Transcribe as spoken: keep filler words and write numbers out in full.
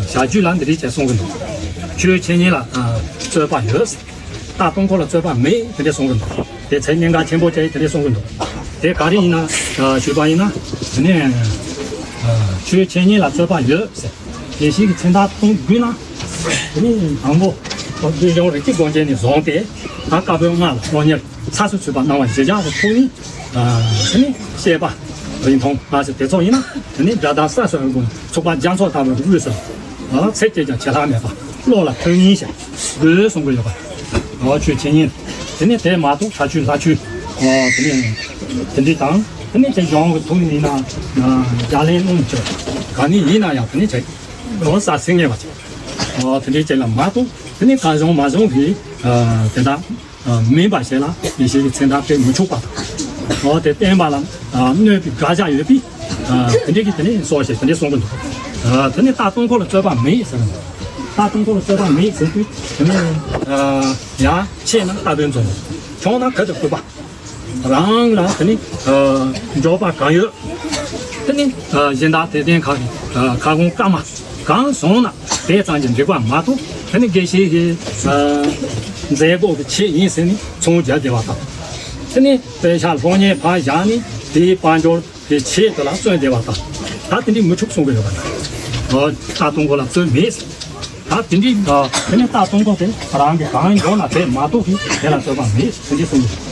བྱ་རྒྱུད་ལ་འདི་འདྲས་བྱས་གསུང་གི་འདུག་ཆོས་འཆད་ཉན་ལ་ཨ་རྩོད་པ་ཡོད། རྟ་སྟོང་འཁོར་ལ་རྩོད་པ་མེད་དེ་འདྲས་གསུང་གི་འདུག་དེ་ཚེ་སྙན་ངག་ཆེན་པོ་བྱས་དེ་འདྲས་གསུང་གི་འདུག་དེ་ག་རེ་ཡིན་ན་ཨ་ཞུས་པ་ཡིན་ན་དེ་ནས་ཨ་ཆོས་འཆད་ཉན་ལ་རྩོད་པ་ཡོད་ཟེར། དགེ་བཤེས་ཀྱི་མཚན་རྟགས་སྟོན་དགོས་ན། དེ་ནས་དང་པོ་སྟོད་གཞུང་རིགས་གཅིག་སྒོ་འབྱེད་ནས་བཟུང་སྟེ། ད་བཀའ་པོད་ལྔ་ལ་སློབ་གཉེར་ཚགས་སུ་ཚུད་པ་གནང་བ་བཞི་བརྒྱ་དང་ཐུགས་ཡིན། དེ་ནས་བཤད་པ་རིང་ཐུང་ལ་སོགས་དེ་ཚོ་ཡིན་ན། དེ་ནས་དགྲ་དང་ས་སོགས་ཀུན་ཚོགས་པ་རྒྱ་མཚོ་ལྟ་བུའི་དབུས་སུ་ཚེ་སྐྱེལ་ཀྱང་བྱེད་ལྷག་མེད་པ། བློ་ལ་ཐོན་ཡིན་ཞེས་དགོས་གསུང་གི་ཡོད་པ། ཆོས་འཆད་ཉན། དེ་ནས་དེ་མ་གཏོགས་ཁྲ་ཆུ་ལྷ་ཆུ། དེ་ནས་དེ་འདྲའི་དང་། དེ་ནས་དེ་གཞུང་གི་ཐུགས་ཡིན་ན་རྒྱ་ལན་སྣུམ་ཆུ་ག་ནས་ཡིན་ན་ཡང་དེ་ནས་བྱས། འོ་ས་སེང་ངེ་བ་ཅིག་འོ་དེ་འདྲའི་ཅིག་ལ་མ་གཏོགས་དེ་ནི་ག་བྱུང་མ་བྱུང་གི་དེ་དག་མིན་པ་ཞིག་ལ་ཡེ་ཤེས་ཀྱི་མཚན་རྟགས་སྤྲད་མི་ཆོག་པ་དང་། འོ་དེ་བསྟན་པ་ལ་གནོད་པའི་དགག་བྱ་ཡོད་པས་དེ་འདྲའི་གི་དེ་ནི་སོགས་ཞེས་དེ་འདྲའི་གསུང་གི་འདུག་དེ་ནི་རྟ་སྟོང་འཁོར་ལ་རྩོད་པ་མེད་ཟེར་གི་འདུག་རྟ་སྟོང་འཁོར་ལ་རྩོད་པ་མེད་ཟེར་དུས་དེ་ནི་ཡང་ཆེ་ན་རྟ་དཔོན་འཛོམས། ཆུང་ན་ག་དུ་བཀོད་པ། རང་ལ་དེ་ནི་འབྱོར་པ་གང་ཡོད། དེ་ནི་གཞན་དག་དད་ལྡན་ཁག་གི་ཁ་སྐོང་བཀའ་མ་གང་སོང་ན་དེ་ཙམ་གྱིས་འགྲིག་པ་མ་གཏོགས། དེ་ནི་དགེ་བཤེས་ཀྱི་མཛད་སྒོ་གི་ཆེད་ཡིན་ཟེར་ནས་ཚོང་རྒྱག་བདེ་བ་དང་། དེ་ནི་དཔེ་ཆ་སློབ་གཉེར་ཕར་བཞག་ནས་དེའི་དཔལ་འབྱོར་གྱི་ཆེད་དུ་ལ་བརྩོན་བདེ་བ་དང་། ད་དེ་འདྲའི་མི་ཆོག་གསུང་གི་ཡོད་པ་དང་། རྟ་སྟོང་འཁོར་ལ་རྩོད་མེད། ད་དེ་འདྲའི་དེ་ནི་རྟ་སྟོང་འཁོར་དེ་རང་གི་གང་འབྱོར་ན་དེ་མ་གཏོགས་ཀྱི་དེ་ལ་རྩོད་པ་མེད་ཟེར་གྱི་གསུང་གི་ཡོད།